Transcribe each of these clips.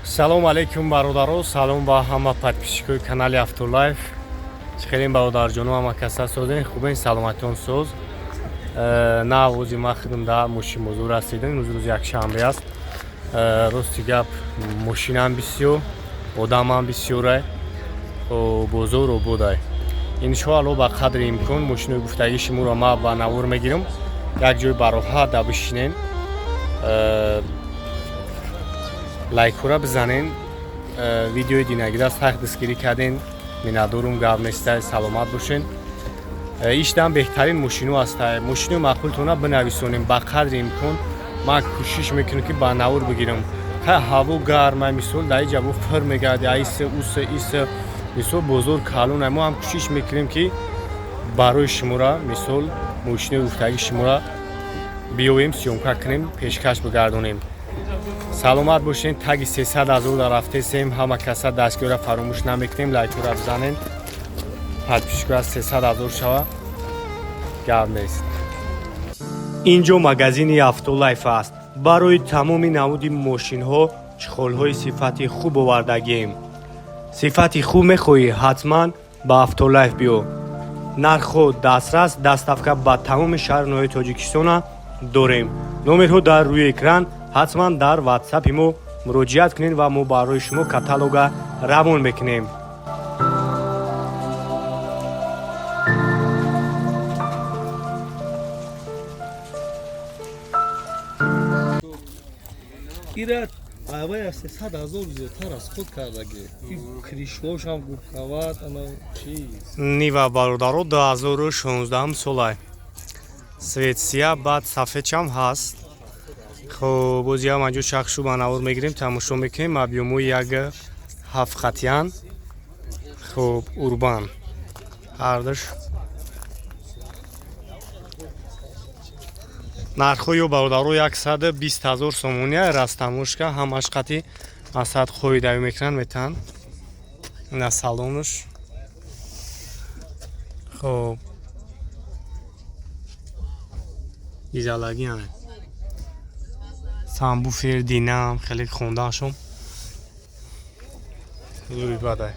Салом алейкум, бародаро, салом ба ҳама подписчикои канали Автолайф. Чӣ хелем, бародарҷоно, ҳама каса созен, хубен, саломатиён соз. На овози ма худам да мошинбозор расидем. Имрӯз рӯзи якшанбе аст. Рости гап, мошинам бисёр, одамам бисёрай, бозор ободай. Иншоалло, ба қадри имкон мошинои гуфтагии шуморо ма ба навор мегирам, як ҷой бароҳат да бишинен. Лайкҳоро бизанен. Видеои динагида сахт дастгирӣ карден, миннатдорум, гап нестай, саломат бошен. Иштам беҳтарин мошино ҳастай. Мошинои маъқултона бинависонем, ба қадри имкон ман кӯшиш мекунам, ки ба навор бигирам. Ха, ҳаво гарма, мисол, дар иҷа бо фир мегарди, аиса, уса, иса, мисол, бозор калона. Мо ҳам кӯшиш мекунем, ки барои шуморо, мисол, мошинои гуфтагии шуморо биёем, съёмка кунем, пешкаш бигардонем. Саломат бошен. Таги 300 000 дар рафтесем. Ҳама каса дастгиҳоро фаромӯш намекунем, лайкҳоро бизанен, подписчикҳо аз 300 000 шава, гап нест. Инҷо магазини Автолайф аст. Барои тамоми намуди мошинҳо чехолҳои сифати хуб овардагием. Сифати хуб мехоҳӣ, ҳатман ба Автолайф биё. Нархҳо дастрас, доставка ба тамоми шаҳру ноҳияи Тоҷикистона дорем. Номерҳо дар рӯи экран, ҳатман дар ватсапи мо муроҷиат кунед ва мо барои шумо каталога равон мекунем. Ира авай 300 000 зиёдтар аз худ кардаги. Кришҳошам губкават, ана чиз. Нива, бародаро, 2016 солай, цвет сия, баъд сафедчам ҳаст. Хоб, бозиам анҷо шахшу ба навор мегирем, тамошо мекунем. Объёмои як ҳафт хатиян. Хоб, урбан ҳардуш. Нархҳои бародаро 120 000 сомония, растамошка ҳамаш қати масад хоидави мекунанд, метаҳанд. На салонуш. Хоб, дизалагиане, сабвуфер, динам хеле хондаашон зури бадай.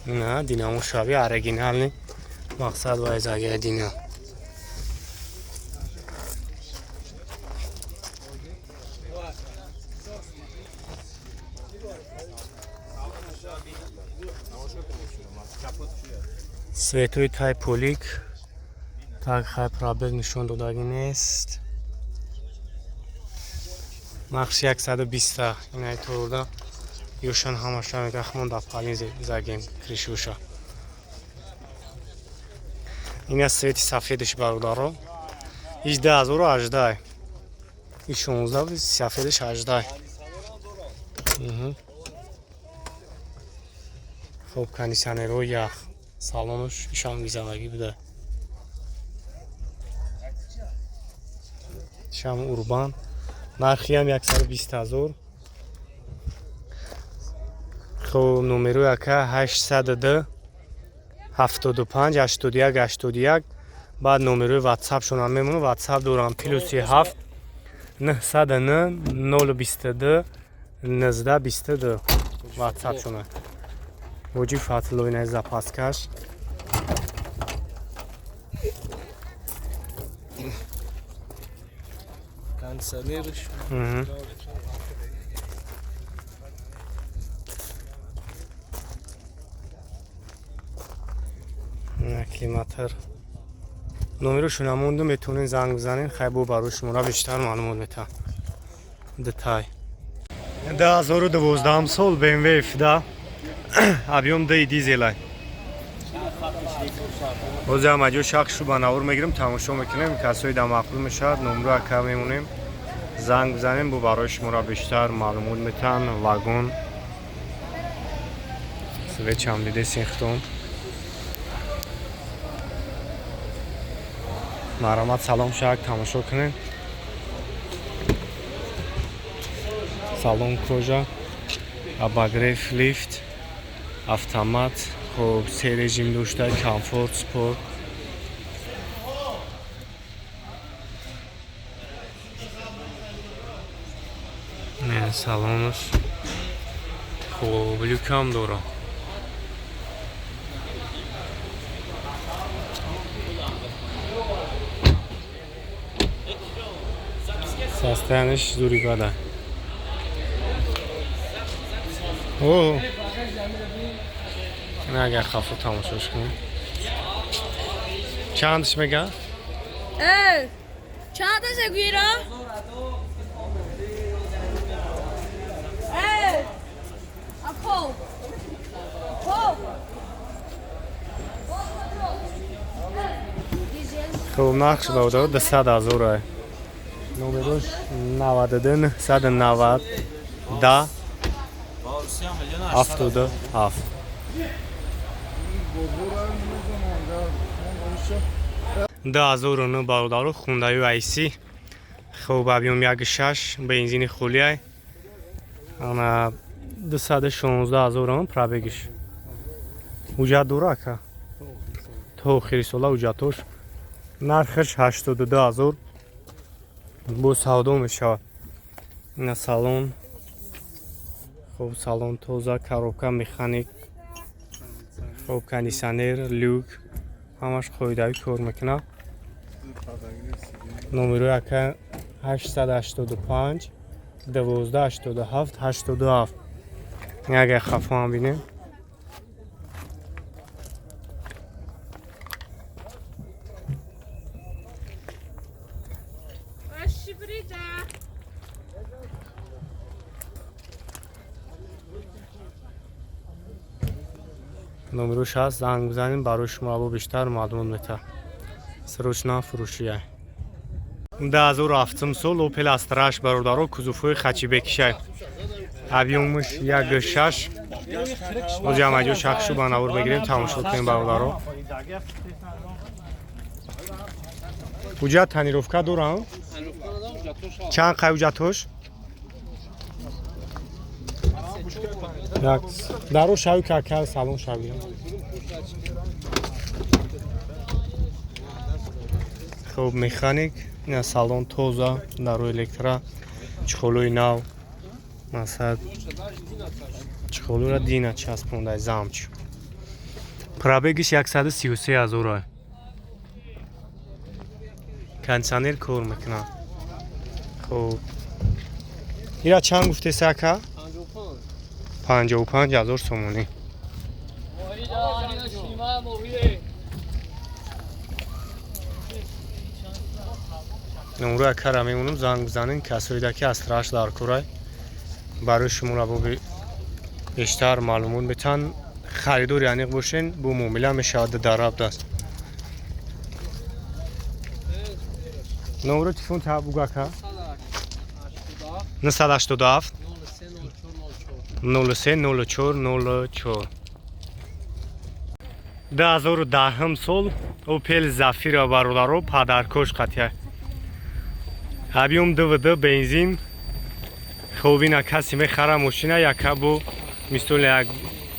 На динамо шаби оригинальный, мақсад вайзагия дина. Светои тай полик так, хай, пробег нишон додагӣ нест. Нақши 120 инаи торда ёшан ҳамаша мегахмон дар палин загем кришуша. Ина цвети сафедаш, бародаро, иш 2018, и 16, сафедаш 18. Хоб, кондиционерҳо ях, салонаш ишам гизалагӣ буда. Шам урбан, нархиам 120 000. Хоб, номерои ака 802 75 81 81. Баъд номерои ватсапшонам мемонам, ватсап дорам: +7 909 022 19 22 ватсапшона. Ҳоҷи Фатило, ина запаскаш. Кондиционерш. Ина климатор. Номерошо намонду, метавонед занг бизанед. Хай, бо барои шуморо бештар маълумот метаҳам. Детай 2012 сол BMW F10, объём ди дизелай. Бози ҳамаҷо шахшу ба навор мегирем, тамошо мекунем. Касои да маъқул мешавад, номро ака мемонем, занг бизанем, бо барои шуморо бештар маълумот метаҳанд. Вагон свечам дидесин хитон. Марҳамат, салом шак тамошо кунем. Салон кожа, обогрев, лифт, автомат. Хоб, се режим дошта: комфорт, спорт. Салонаш хуб, люкам дора. Состояние ш зури бада. О, ина агар хафо тамошош кунем, чандш мега? Чанд та гуира? Э! Ако. Ако. Хуб, нархш бародаро 200 000. Номерош 92 990 10 77. 2009, бародаро, Хундаю Айси. Хуб, объём 1,6, бензини хулиай. Ана 216 000 пробег иш. Ҳуҷҷат дора, ака? То охири сола ҳуҷҷатош. Нархаш 82 000, бо савдо мешавад. Ина салон. Хуб, салон тоза, коробка механик. Хуб, кондитсионер, люк, ҳамаш қоидавӣ кор мекунад. Номерои ака 885 12 87 87. Агар хафо ҳам бинем. Шибрида. Номерош ҳаст, занг бизанем, барои шумо або бештар маълумот метаҳад. Срочно фурӯшия. 2007 сол Опел Астраш, бародаро, кузовҳои хачибекишай. Объём аш 1,6. Боз ҷамъаҷо шахшу ба навор мегирем, тамошо кунем, бародаро. Ҳуҷҷат тонировка дорам? Чанд қай ҳуҷҷатҳош? Як даро шави кака, салон шави. Хуб, механик, ина салон тоза, даро электро, чехол ои нав. Масалан, чехол ора дина часпондай замч. Пробег иш 133 ҳазора. Кондитсионер кор мекунад. Хуб. Ира чанд гуфтеса, ака? 55 ҳазор сомонӣ. Номро акара мемонам, занг бизанен, касоида ки Астраш дар корай, барои шуморо бо бештар маълумот метаҳанд. Харидори аниқ бошен, бо муомила мешавад, дар рабт аст. Номро телефон та бугу, ака. 987 03 04 04. 2010 сол Опел Зафира, бародаро, подарка ш қатия. Объём 2,2, бензин. Хуб, ина касе мехара мошина, якабу мисоли як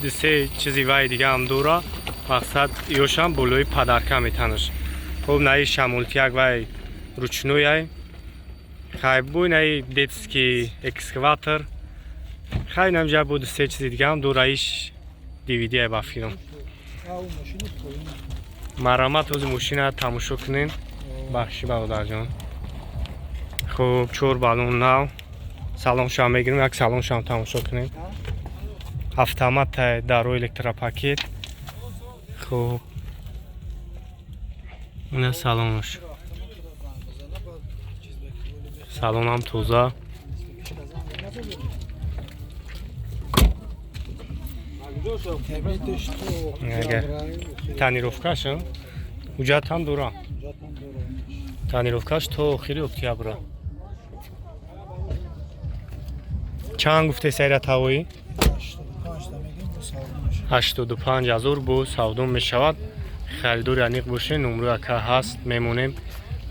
се чизи вай дига ҳам дора. Мақсад, ёшам болои подарка метанаш. Хуб, наи шамолтияк вай ручной ай. Хай, бу наи детский экскаватор. Хай, намҷа буд се чизи дига ҳам дора, иш DVD ай ба филм. Марамат, ҳози мошина тамошо кунем. Бахши, бародарҷон. Хуб, чор баллон нав. Салоншам мегирем, як салоншам тамошо кунем. Автомат, даро электропакет. Хуб. Ина салонаш. Салонам тоза. Агар тонировка ш ҳуҷҷат ҳам дора. Тонировка ш то охири октябра. Чанд гуфте сайра тавоӣ? 85 ҳазор, бо савдо мешавад. Харидори аниқ бошед, номрои ака ҳаст, мемонем,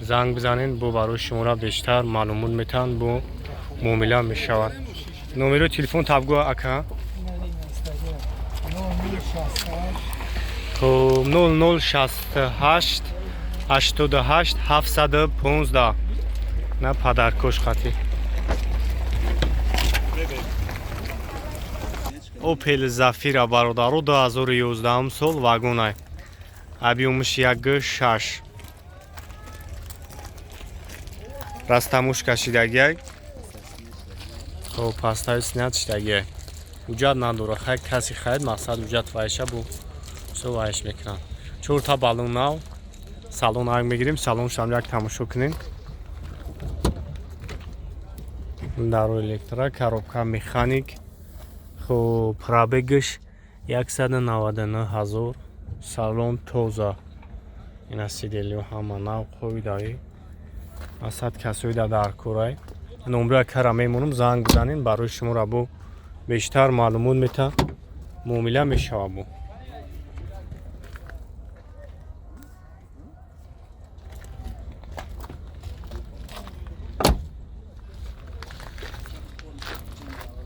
занг бизанед, бо барои шуморо бештар маълумот метаҳанд, бо муомила мешавад. Номерои телефон табгӯ, ака. Хуб, 0068 88 715. На подарка ш хати. Пробег. Opel Zafira, бародаро, 2011 сол, вагонай. Объёмш 1,6. Растамуш кашидагиай. Хоб, пастаи снят шидагиай. Ҳуҷҷат надора. Хай, каси харид, мақсад ҳуҷҷат вайша бу со вайш мекунанд. Чорта балон нав. Салон ак мегирем, салоншам як тамошо кунем. Даро электро, коробка механик. Хоб, пробегш 199 ҳазор, салон тоза. Ина сиденьё ҳама нав, қоидаи. Асад касоида дар курай. Номбра кара мемонам, занг бизанем, барои шуморо бо бештар маълумот мета, муомила мешава бо.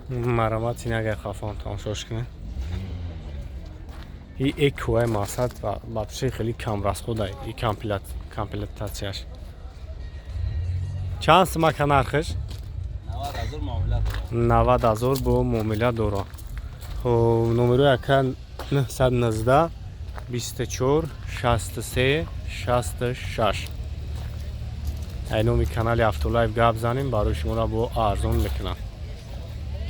Марамат инагай хафон тамошош кунед. И экоай, мақсад ва вообще хеле кам расходай и комплектатсияш. Чанд сумака нархиш? 90 000 муомила дорад. 90 000 бо муомила дора. Хоб, номерои ака 919 24 63 66. Ай номи канали Автолайв гап занем, барои шуморо бо арзон мекунам.